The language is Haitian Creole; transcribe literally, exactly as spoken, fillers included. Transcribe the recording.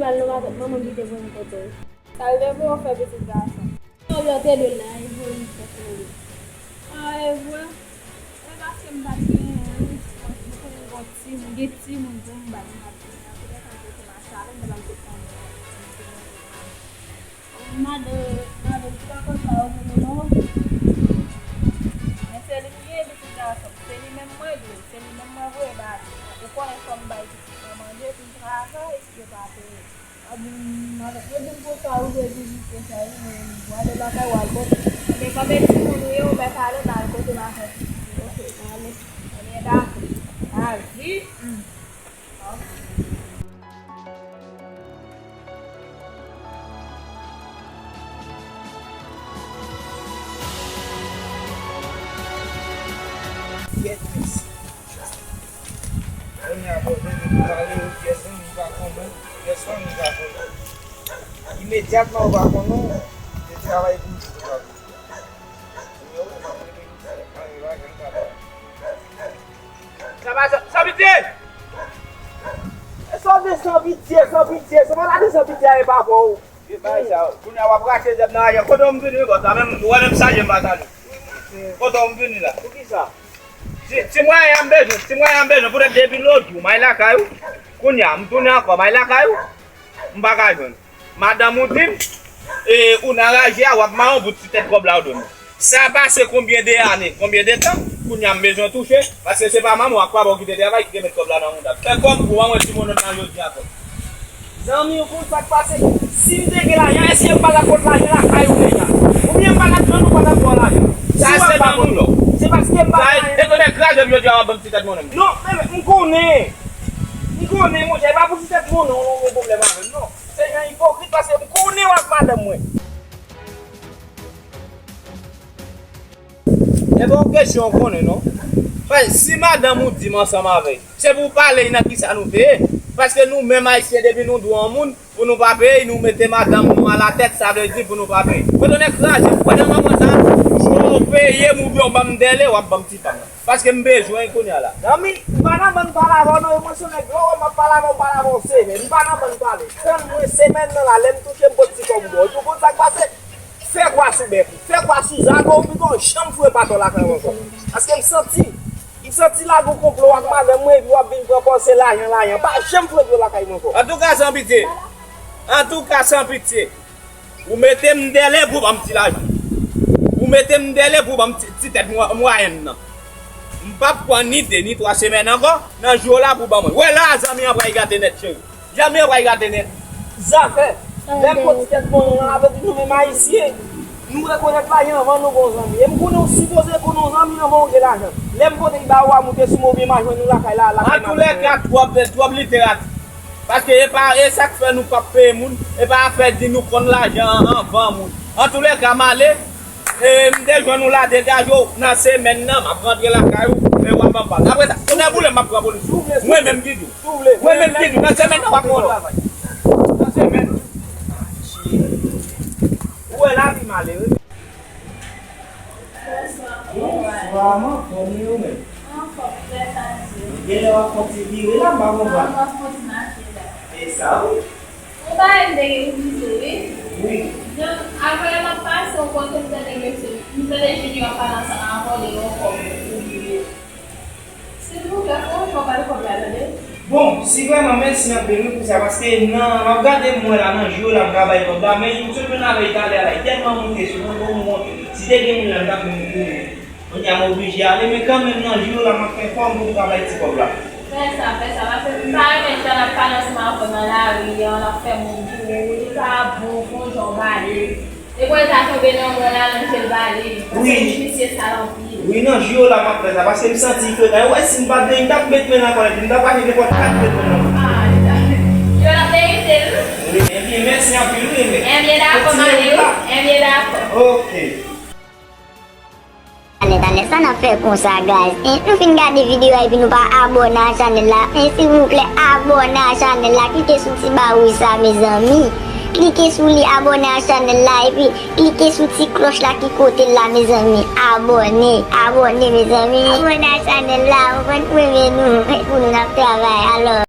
Pral nan makèt, manman m kite voye m kote w. Sa l te voye w fè, pitit gason? Nan lòt de la, e voye m fè pou li. Ah, e vre? E paske m pa t gen anyen, m konnen gon timoun, gen timoun pou m bay, m pa t gen anyen. Poutèt sa, m te sou mache avè m, m pa t gen anyen. Madan, madan, ou pa konn sa yo rele non. Men se li m gen, pitit gason. Se li menm mwen dwe, se li menm mwen voye ba li. Ou konnen fò m bay pitit mwen manje pou m travay, yo pa peye. A bon, madan, yo di m konsa ou vle vizite sa, wi, men w ale lakay ou al kote. Ebyen, kòm e timoun ou ye, ou mèt ale, m al kote m a fè pitit. Oke, m ale. Ebyen, dakò. Al. Wi. Pyès. Kounye a, bon, depi nou pale, pyès zanmi pa konnen, pyès fanmi pa konnen. Imedyatman ou pa konnen, se travay pou ou, se travay pou ou. Sa pa san, san pitye! E sa w di san pitye, san pitye, sa w di san pitye a e pa bon. Vye bagay sa, kounye a w ap rache zèb nan raje. Kote w m vini, bòs la, menm, ou wè menm sa je m pa tande. Kote w m vini la? Poukisa? Ti, ti mwayen an m bezwen, ti mwayen an m bezwen, poutèt depi lòt jou, m al lakay ou. Kounye a, m tounen ankò, m al lakay ou. M pa ka jwenn. Madanm ou di m, e, ou nan raje a, w ap mare yon bout ti tèt kòb la ou done. Sa pase konbyen de ane, konbyen de tan, kounye a m bezwen touche, paske se pa manman w ak papa w ki te travay, ki te met kòb la nan mouda m. Fè kòb pou w ban mwen ti monòt lan jodi a ankò. Zanmi, ou konn sa k pase? Si m te gen lajan, èske m pa t ap pot lajan lakay ou deja? Oubyen m pa t ap jwenn ou pa t ap ba w lajan? Sa se nan moun nan. Se paske m pa gen lajan. Etone kraze m jodi a w ap ban m ti tèt monè m. Non, men, men, m konnen. M konnen, monchè, e pa pou ti tèt monè w gen pwoblèm avè m, non. Se jan ipokrit paske m konnen w ak madanm mwen. E pa yon kesyon w konnen, non. Paske si madanm ou di m ansanm avè l, se pou w pale nan kisa nou te ye. Paske nou menm Ayisyen, depi nou dwe yon moun, pou nou pa peye, nou mete madanm nou alatèt, sa vle di pou nou pa peye. Mwen tounen kraze, mwen nan manman sa, swa w peye m oubyen w ban m dèle, w ap ban m ti fanm nan. Paske m bezwen l kounye a la. Zanmi, m pa nan bann pale avè w non, e mwen se nèg la, w wè m ap pale avè w, m pale avè w serye. M pa nan bann pale. Tann mwen semèn nan la, lè m touche m pot ti kòb ou ba w. Epi w konn sa k pase? Fè kwa sou bèk ou, fè kwa sou zago w, pito w janm foure patò lakay ou ankò. Paske m santi, m santi lage w konplo w ak madanm mwen, epi w ap vin pran pòz se lajan, lajan. Pa janm foure pye w lakay mwen ankò. Antouka, san pitye. Antouka, san pitye. Ou mete m dèle pou w ban m ti lajan. Ou mete m dèle pou w ban m ti, ti tèt mwa-, mwayèn nan. M p ap pran ni de ni twa semèn ankò nan jou w la pou w ban mwen. Wè la, zanmi an pral gate nèt, cheri. Zanmi an pral gate nèt. Zafè. Lè m pot ti tèt mwen nan avè nou menm Ayisyen, nou rekonèt lajan anvan nou gon zanmi. E m konnen w sipoze konnen yon zanmi anvan w gen lajan. Lè m pote l ba ou a, moute sou mwen oubyen m a jwenn ou lakay la, lakay madanm mwen. Antoulèka, twòp, twòp literati. Paske e pa, e sa k fè nou p ap peye moun, e pa afè di nou konn lajan an anvan moun. Antoulèka, m ale, e m te jwenn ou la, degaje w nan semèn nan, m ap rantre lakay ou, e w ap ban m pale. Apre sa, tonnè boule m, m ap pran polis. Mwen menm ki di w. Mwen menm ki di w, nan semèn nan, w ap pran travay. Nan semèn. Ou wè lavi malere. Bonswa, m anfòm, e ou menm? M anfòm, grasa Dye. Genlè w ap fè yon ti vire la, m pa konprann. Non, m ap fè yon ti mache la. E sa wi. Yon bagay m te gen pou di w, wi. Wi. Jan, avan yè m ap pase yon kote m tande mesye, m tande Junior ap pale ansanm avè w de yon kòb pou vire. Silvouplè, fè yon efò ba l kòb la, tande. Bon, si vrèman, mèsi anpil wi pou sa, paske nan, m ap gade m wè la nan jou yo la m ka bay kòb la, men m sot jwenn avè l talè a la, li tèlman moute sou mwen, bon, m wont. Si te gen moun la, m t ap menm kouri. Kounye a m oblije ale, men kanmenm nan jou yo la, m ap fè efò m pou m ka bay ti kòb la. Fè sa, fè sa, paske m pa renmen jan l ap pale ansanm avè w nan lari an, l ap fè moun kouri, li pa bon, fè yon jan w ba li. Depi w ta tonbe nan mwen la, ranje l ba li. Paske misye sal anpil. Wi, nan jou yo la m ap fè sa, paske m santi l frekan. Ou wè, si m pa t vle, m t ap met men nan kòl epi m t ap achte nenpòt kat met men nan kòl. Ah, li ta, yo l ap merite l. Wi, ebyen, mèsi anpil, wi, men. Ebyen, dakò, m ale, wi. Ebyen, dakò. Ok. Talè, talè, sa n ap fè konsa, guys? Hein? Nou fin gade videyo a epi nou pa abòne a chanèl la. Hein, silvouplè, abòne a chanèl la. Klike sou ti ba wouj sa, mezanmi. Klike sou li, abòne a chanèl la, epi klike sou ti klòch la ki kote l la, mezanmi. Abòne, abòne, mezanmi. Abòne a chanèl la, ou konn, ou renmen nou, pou nou n ap travay. Alò.